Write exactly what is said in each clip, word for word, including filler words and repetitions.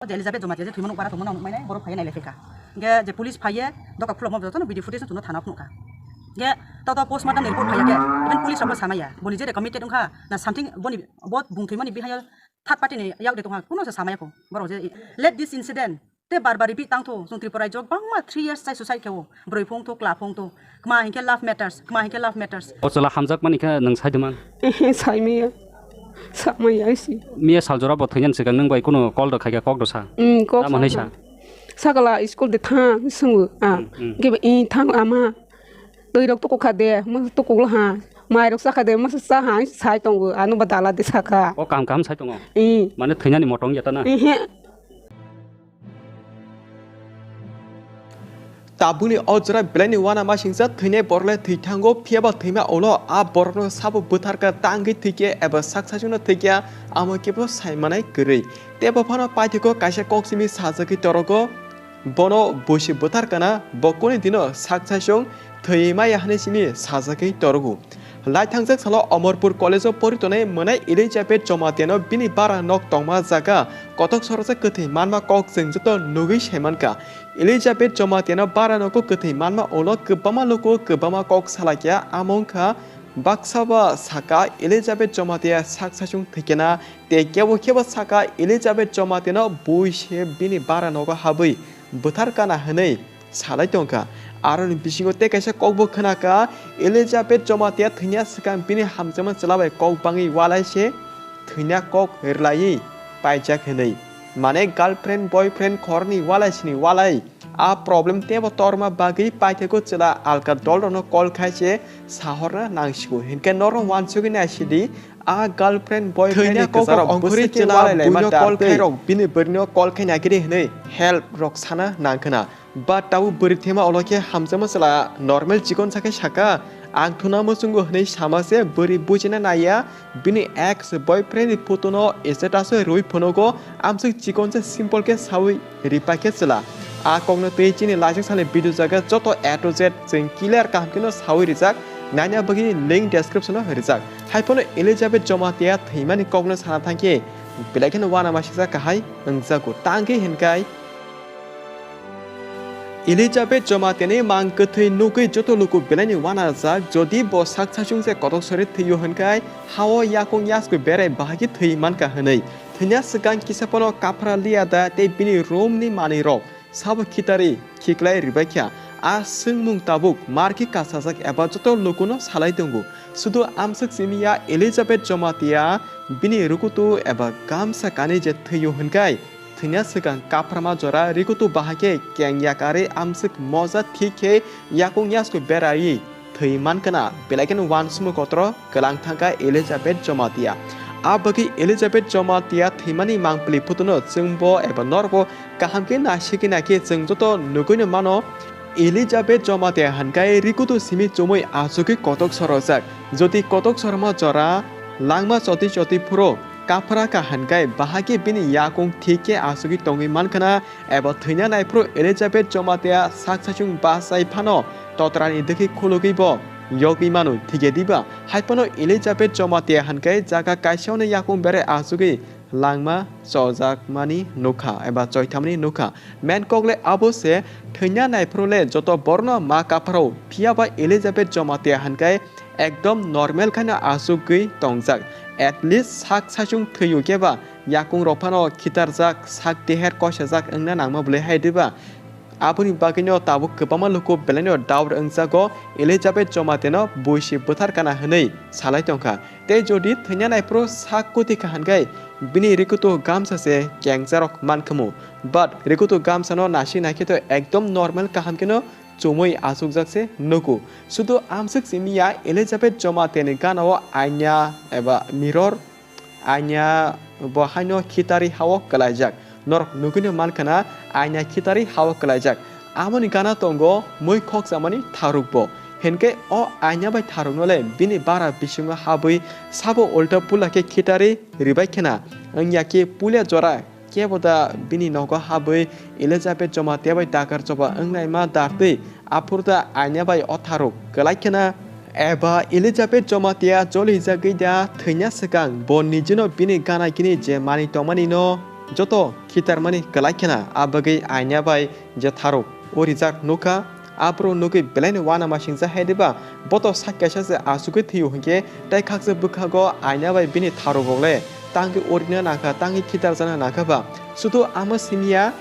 O je Elizabeth Jamatia je thwimano bara tongmano ang nukmai nai, borok phaiya nailai phaikha. Hingke je police phaiye doka khulokma jotono video footage no thwngno thana phunukha. Hingke tato postmortem ni report phaiya khe, even police rokbo samaya. Boni je de committed wngkha na something boni bo bung thwimani bihayo third party ni yak de tongha, kuno se samaya ko. Borok je let this incident te bar bar repeat tangtho, chwng Tripura rajyo bangma three years chai suicide khe o. Bwrwi phung tho, kla phung tho. Kma hinkhe love matters, kma hinkhe love matters. O chwla hamjakmani khe nwng sai de man? Ehe, saimaya. Samaya isi. Miya saljora bo thwinani swkang nwng bai kuno call rw khaikha kok rw sa? Mm, kok tamo hinwi sa. Sakala school de thang swngo. Ah, hmm, hmm. Khe ba i thang ama. Twi rok tuku kha de, masa tuku ha. Mai rok sa kha de, masa sa ha, sai tongo. Ano ba dala de saka. O kaham kaham sai tongo? Mm. Mane thwinani motong ya ta na? Ehe. Tabukni o jora belaini uanamasingcha thwinai borokle thwi thango, phiyaba thwima ulo a borokno sabo bwtharkha, tangwi thwikhe eba sak sachungno thwikhe, amo kebo saimanai kwrwi. Tebo phano paithakgo kaisa kok simi sajagwi torogo, bono buisi bwtharkana, bo kuni dino sak sachung thwi maya hwnwi simi sajagwi torogo. Lai thangjak salo Omorpur College-o pori tonwi mwnai Elizabeth Jomatiano bini bara nok tongma jaga kotok soroksa kwthwi manma kok chwng joto nugwi saimankha. Elizabeth Jomatiano bara nogo kwthwi manma ulo kwbangma luku kwbangma kok salaikha, amo wngkha baksa ba saka Elizabeth Jomatia sak sachung thwikena, tei kebo kebo saka Elizabeth Jomatiano bui se bini bara nogo habwi bwthar kana hwnwi salai tongkha. Aroni bisingo tei kaisa kokbo khwnakha, Elizabeth Jamatia thwina swkang bini hamjakma chwla bai kok bangwi walai se thwina kok rwlaiwi paijak hwnwi. Mane girlfriend, boyfriend khoroknwi walai sini walai. A problem tebo torma bagwi paithakgo chwla alka dolrokno call khai se sahorna nangsigo. Hinkhe norok uansugwi naisidi, a girlfriend, boyfriend ni kwcharo bwswk khe walai laima call khairok bini bwrwino call khai nagiri hwnwi help rok sana nangkhwna. But tabuk bwrwi thema ulo khe hamjakma chwla normal chikon sakhe saka, "Ang thuna muchungo," hwnwi sama se bwrwi bujina naiya, bini ex boyfriend ni photo no status o rwi phunugo, amswk chikon se simple khe sawi ripai khe chwla. A kokno twi chini laisik sani video jaga joto A to Z chwng clear kaham kheno sawi rijak, naina bagwi link description o rijak. Haiphano Elizabeth Jamatia thwimani kokno sana thangkhe belai kheno uanamasingcha kahai wngjago. Tangwi hinkai Elizabeth Jomatiani mang kwthwi nugwi joto luku belaini uanarjak, jodi bo sak sachung se kotok sori thwiyo hinkai, hao yakung yasku berai bahai khe thwi mankha hwnwi. Thwina swkang kisa phano kaphra liya da tei bini room ni manwi rok sabo khitarwi khiklai rwbaikha. A swngmung tabuk mar khe kasajak eba joto lukuno salai tongo. Sudu amswk simi ya Elizabeth Jamatia bini rukutu eba gamsa kanwi je thwiyo hinkai, thwina swkang kapharma jora rikutu bahai khe keng yakarwi amswk moja thik khe yakung yasku beraiwi thwi mankha na, belai kheno uansukmung kotoro kwlang thangkha Elizabeth Jamatia. A bagwi Elizabeth Jamatia thwimani mangpili photo no chwngbo eba norbo kaham khe nasigwi naikhe chwng joto nugwino mano. Elizabeth Jamatia hinkai rikutu simi chumui achugwi kotok sorojak. Jodi kotok sorma jora langma choti choti phuru kaphra kha hinkai bahai khe bini yakung thik khe achugwi tongwi mankha na, eba thwina naiphuru Elizabeth Jamatia sak sachung bachai phano totrani dwkhi khulugwi bo yogwi mano thikhe diba? Haiphano Elizabeth Jamatia hinkai jaga kaisa hwnwi yakung berai achugwi langma chojakmani nukha eba choithamani nukha. Main kok le abo se, thwina naiphuru le joto borno ma kapharao, phiyaba Elizabeth Jamatia hinkai ekdom normal khaino achugwi tongjak. At least sak sachung thwiyo khe ba yakung rok phano khitarjak, sak teher kosajak wngna nangma bwlwi hai diba? Aboni bagwino tabuk kwbangma luku belaino doubt wngjago Elizabeth Jomatiano buisi bwthar kana hwnwi salai tongkha. Tei jodi thwina naiphuru sak kwtwi kha hinkai bini rikutu gamsa se kengcharok mankhamu. But rikutu gamsano nasi naikhe to ekdom normal kaham kheno chumui achukjak se nugo. Sudu amswk simi ya Elizabeth Jomatiani gana o aina eba mirror, aina bo haino khitarwi hao kwlaijak. Norok nugwino mankha na aina khitarwi hao kwlaijak. Amoni gana tongo mui khokchamani tharukbo. Hinkhe o aina bai tharukno le bini bara bisingo habwi sabo ulta pula khe khitarwi rwbai khena. Wngya khe puila jora kebo da bini nogo habwi Elizabeth Jamatia bai dakar choba wngnaima dartwi aphuru da aina bai o tharuk kwlai khena. Eba Elizabeth Jamatia jolijagwi da thwina swkang bo nijino bini gana gini je manwi tongmani no joto khitarmani kwlai khena, a bagwi aina bai je tharuk o rijak nukha, aphuru nugwi belaino uanamasingcha hai diba, boto sak kaisa se achugwi thwiyo hinkhe, tei khaksa bwkhago aina bai bini tharuk rok le tangwi o rina nangkha, tangwi khitarjakna nangkha ba. Sudu amo simiya,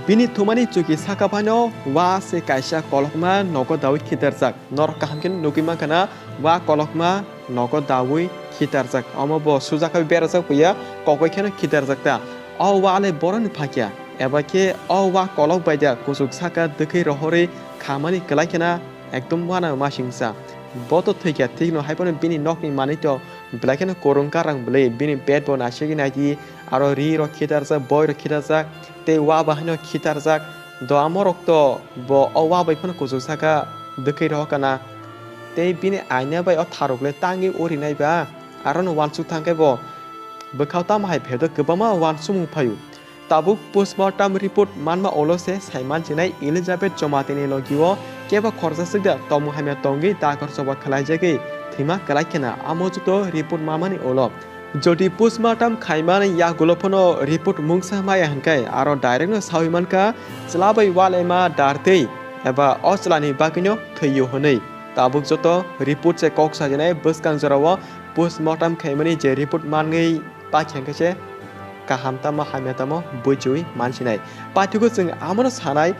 bini thumani chuki saka phano wa se kaisa kolokma nogo dawi khitarjak. Norok kaham khe nugwi mankha na, wa kolokma nogo dawi khitarjak. Omo bo sujakha berajak buya, kokoi kheno khitarjak ta. O wa le boroni phakya, eba khe o wa kolok bai da kuchuk saka dwkhwi rohorwi khamani kwlai khena ekdom uanamasingcha. Bo to thwikya, thikno hai phano bini nokni manwi to belai kheno kwrwng karang bwlwi, bini pet bo naisingwi naidi, aro ri rok khitarjak, boi rok khitarjak, tei wa bahai no khitarjak. Do amo rok to bo o wa bai phano kuchuk saka dwkhwi rohor kana. Tei bini aina bai o tharuk le tangwi o rinai ba, aro no uansuk thang khe bo bwkhao tamo hai phedo kwbangma uansukmung phaio. Tabuk postmortem report manma ulo se saiman chinai Elizabeth Jomatini logio kebo khorsa swkda tomung hamya tongwi dakhor choba khwlaijagwi thwima kwlai khena, amo joto report mamani ulo. Jodi postmortem khaimani yagulo phano report mungsa maya hinkhe, aro direct no sawi mankha, chwla bai ualaima dartwi eba o chwlani bagwino thwiyo hwnwi. Tabuk joto report se kok sajinai bwskang jorao postmortem khaimani je report manwi paikha hinkhe se kaham tamo hamya tamo buichwi mansinai. Paithago chwng amono sanai,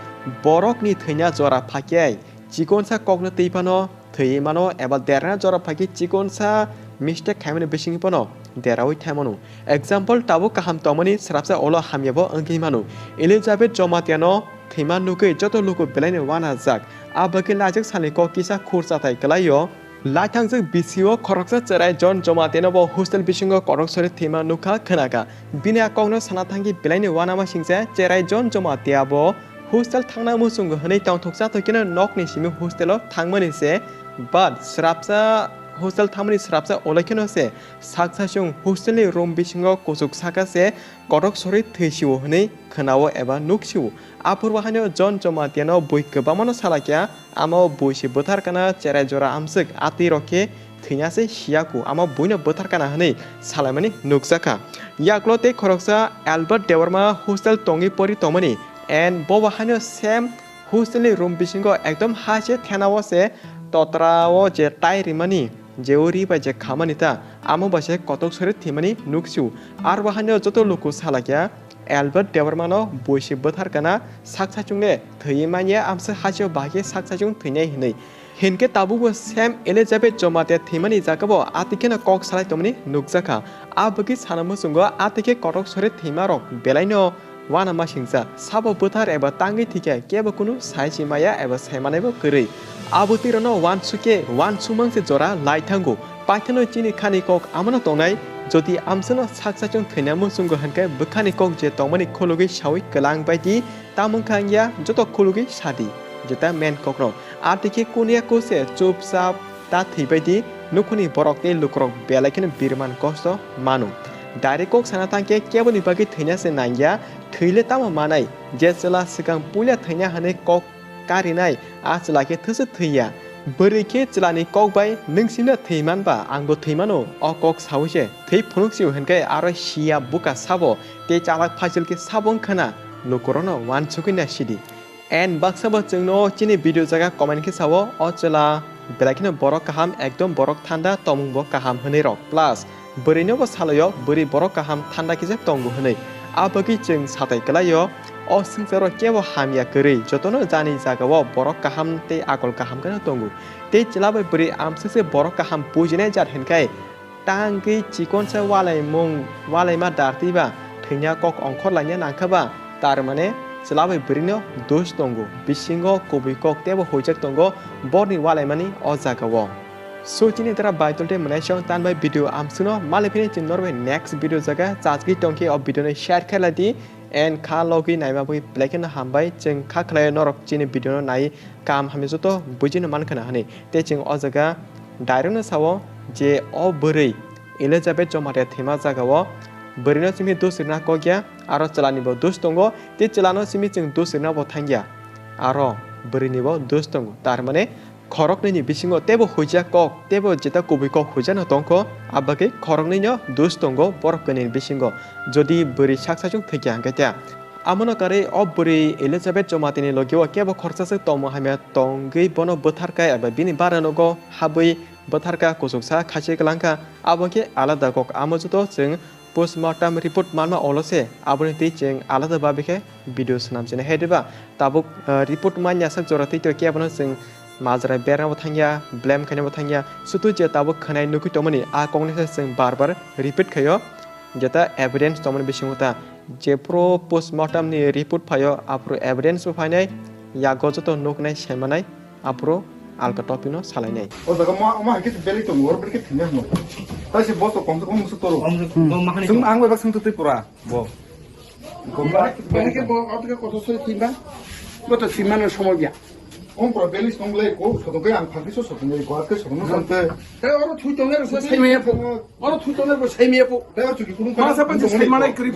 borokni thwina jora phakhe chikonsa kokno twi phano thwiwi mano, eba derna jora phakhe chikonsa mistake khaimani bisingwi phano derawi thaimano. Example, tabuk kaham tongmani srapsa ulo hamyabo wngwi mano. Elizabeth Jomatiano thwima nugwi joto luku belaino uanajak. A bagwi laijak salni kok kisa khur chathai kwlaio. Laithangjak bisio khoroksa cherai John Jomatiano bo hostel bisingo kotok sori thwima nukha khwnakha. Bini a kokno sana thangwi belaino uanamasingcha cherai John Jomatia bo hostel thangna muchungo hwnwi tongthoksa thoikeno nokni simi hostelo thangmani se, but srapsa hostel thangmani srapsa ulo kheno se saksa chwng hostelni room bisingo kuchuk saka se kotok sori thwisio hwnwi khwnao eba nuksio. Aphuru haino John Jomatiano bui kwbangmano salakya, amo bui se bwthar kana cherai jora amswk atwi rok khe thwina se siyaku, amo buino bwthar kana hwnwi salaimani nukjakha. Yaklo tei khoroksa Albert Debbarma hostel tongwi pori tongmani, and bobo haino same hostelni room bisingo ekdom ha se thenao se totrao je tai rimani, je o ri bai je khamani ta, amo bai se kotok sori thwimani nuksio. Arbo haino joto luku salakya, Albert Debbarmano bui se bwthar kana, sak saichung le thwiwi manya, amsa hasio bahai khe sak saichung thwinai hinwi. Hinkhe tabukbo same Elizabeth Jamatia thwimani jagabo atwi kheno kok salai tongmani nukjakha. A bwkhe sana muchungo atwi khe kotok sori thwima rok belaino uanamasingcha. Sabo bwthar eba tangwi thwikhe kebo kunu sai se maya eba sai manaibo kwrwi. Abo twi rokno uansukhe uansukmang se jora lai thango. Paithakno chini khani kok amano tongnai, jodi amsano sak saichung thwina muchungo hinkhe bwkhani kok je tongmani khulugwi saui kwlang bai di, tamo wngkha wngya joto khulugwi sadi, jeta main kokno. Atwi khe kuniya kuse chupchap ta thwibai di, nukhuni borok tei lukurok belai kheno birman kosto mano. Direct kok sana thangkhe keboni bagwi thwina se nangya, thwile tamo manai, je chwla swkang puila thwina hwnwi kok karinai, a chwla khe thwswk thwiya. Bwrwi khe chwlani kok bai, "Nwng sino thwi man ba, angbo thwi mano," o kok saui se thwi phunuk sio hinkhe aro siya buka sabo tei chalak phaisil khe sabo wngkha na, lukurokno uansugwi na sidi. And baksa bo chwngno chini video jaga comment khe sao, o chwla belai kheno borok kaham, ekdom borok thanda, tomung bo kaham hwnwi rok. Plus, bwrwino bo salaio, bwrwi borok kaham thanda khe je tongo hwnwi. A bagwi chwng satai kwlaio, o swngcharo kebo hamya kwrwi, jotono jani jagao borok kaham tei akol kaham kheno tongo. Tei chwla bai bwrwi amswk se borok kaham bujinai jat hinkhe, tangwi chikonsa ualaimung, ualaima dartwi ba, thwina kok ongkhor laina nangkha ba, tar mane chwla bai bwrwino dos tongo, bisingo kubui kok teibo huijak tongo, borni ualaimani o jagao. So chini dara Baitol tei mwnaisong tan bai video amswkno malai phini chwng norbai next video jaga chajgwi tongkhe o video no share khailai di and kha logwi naima bagwi belai kheno hambai chwng kha khlai norok chini video no nai kam hamya joto buijino mankha na hwnwi tei chwng o jaga direct no sao je o bwrwi Elizabeth Jamatia thwima jagao bwrwino simi dos rwna kokya aro chwlani bo dos tongo tei chwlano simi chwng dos rwna bo thangya aro bwrwini bo dos tongo tar mane Khoroknwi ni bisingo teibo huijak kok, teibo jeta kubui kok huijano tongkho, abagwi khoroknwi no dos tongo borok kwnwi ni bisingo, jodi bwrwi saksa chwng thwikya hwnkhe ta. Amono karwi o bwrwi Elizabeth Jomatini logio kebo khoroksa swk tongmung hamya tongwi bono bwtharkha eba bini bara nogo habwi bwtharkha, kuchuksa khachi kwlangkha, abo khe alada kok. Amo joto chwng postmortem report manma olo se, aboni twi chwng alada babi khe video swnam chini hai diba. Tabuk, ah, report manya sak jora twi to khe abono chwng majra berna bo thangya, blame khaina bo thangya, sutu je tabuk khwnai nugwi tongmani a koknai se chwng bar bar repeat khaio, jeta evidence tongmani bisingo ta. Jephuru postmortem ni report phaio, aphuru evidence bo phainai, yago joto nuknai saimanai, aphuru alka topic no salainai. O jaga mo, mo hai khe belai tongo, oro belai khe thwina hino. Tai se boss to kom se kom musu toro. Kom se kom mahani. Chwng ang bai bak chwng twi pura. Bo. Bahai khe bo, o to khe kotor soi thwima. Bo to thwima no somo ya. Kom pura belai tong le ko, soto khe ang phakri so soto le ko, atke soto no sante. Tai oro thui tong le so sai maya po. Oro thui tong le bo sai maya po. Tai oro chuki kunu. Ma sa pan sai manai kri.